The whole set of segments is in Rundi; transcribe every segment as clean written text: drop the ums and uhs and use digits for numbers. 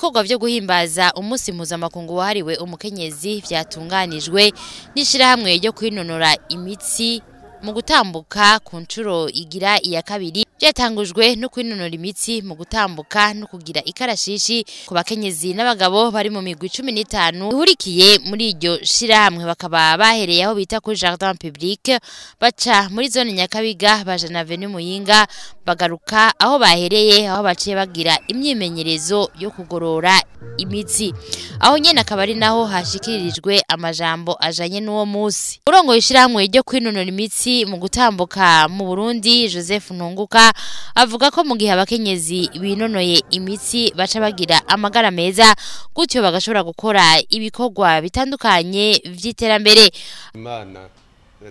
Ibikorwa vyo guhimbaza umunsi mpuzamakungu wahariwe umukenyezi vyatunganijwe n'ishirahamwe ryo kwinonora imitsi mu gutambuka ku nshuro igira iya kabiri, byatangujwe no kwinonora imitsi mu gutambuka no kugira ikarashishi ku bakenyezi n'abagabo bari mu migwi 15 ihurikiye muri iryo shirahamwe. Bakaba bahereye aho bita kuri Jardin Public, baca muri zone Nyakabiga, baja na Avenue Muyinga, bagaruka aho bahereye, aho baciye bagira imyimenyerezo yo kugorora imitsi. Aho nyene akaba ari naho hashikiririjwe amajambo ajanye n'uwo musi. Urongoye ishirahamwe ryo kwinonora imitsi mu gutambuka mu Burundi, Joseph Ntunguka, avuga ko mu gihe abakenyezi binonoye imitsi baca bagira amagara meza, gutyo bagashobora gukora ibikorwa bitandukanye vy'iterambere. Imana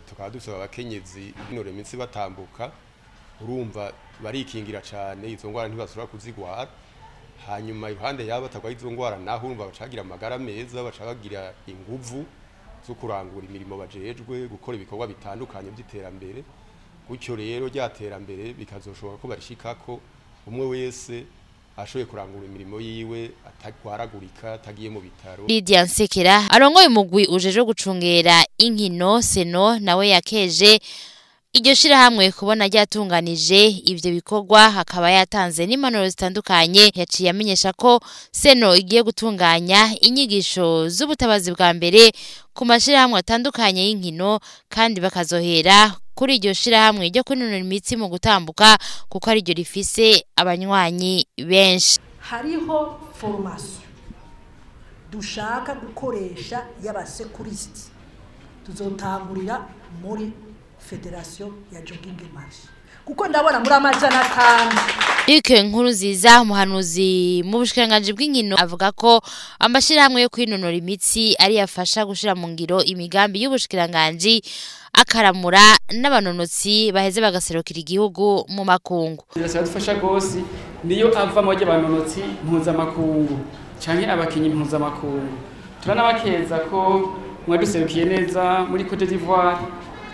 tukaba dusaba abakenyezi binonora imitsi batambuka, urumva barikingira cane izo ngwara ntibasubira kuzigwara. Hanyuma iruhande yabo batagwaye izo ngwara naho urumva bacagira amagara meza, baca bagira inguvu zo kurangura imirimo bajejwe, gukora ibikorwa bitandukanye by'iterambere. Gutyo rero rya terambere bikazoshoboka ko barishikako umwe wese ashoboye kurangura imirimo yiwe atagwaragurika, atagiye mu bitaro. Lydia Nsekera arongoye umugwi ujeje gucungera inkino seno, nawe yakeje iryo shirahamwe kubona ryatunganije ivyo bikorwa, akaba yatanze n'impanuro zitandukanye. Yaciye amenyesha ko seno igiye gutunganya inyigisho z'ubutabazi bwa mbere ku mashirahamwe atandukanye y'inkino, kandi bakazohera kuri iryo shirahamwe ryo kwinonora imitsi mu gutambuka, kuko ari ryo rifise abanywanyi benshi. Hariho formation dushaka gukoresha y'abasekuriste, tuzotangurira muri Federation ya Jogging Marche, kuko ndabona muri 500. Luc Nkurunziza, umuhanuzi mu bushikiranganji bw'inkino, avuga ko amashirahamwe yo kwinonora imitsi ari yafasha gushira mu ngiro imigambi y'ubushikiranganji, akaramura n'abanonotsi baheze bagaserukira igihugu mu makungu. Biradufasha gose niyo ava mu banonotsi mpuzamakungu canke abakinyi mpuzamakungu. Turanabakeza ko mwaduserukiye neza muri Cote d'Ivoire,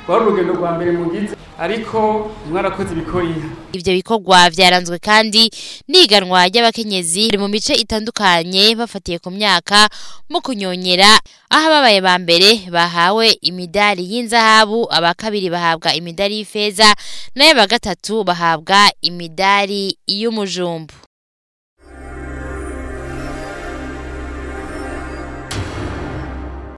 rwari urugendo rwa mbere mugize, ariko mwarakoze ibikora. Ivyo bikorwa vyaranzwe kandi n'iganwa ry'abakenyezi mu mice itandukanye bafatiye ku myaka mu kunyonyera, aho ababaye ba mbere bahawe imidari y'inzahabu, aba kabiri bahabwa imidari y'ifeza, nayo aba gatatu bahabwa imidari y'umujumbu.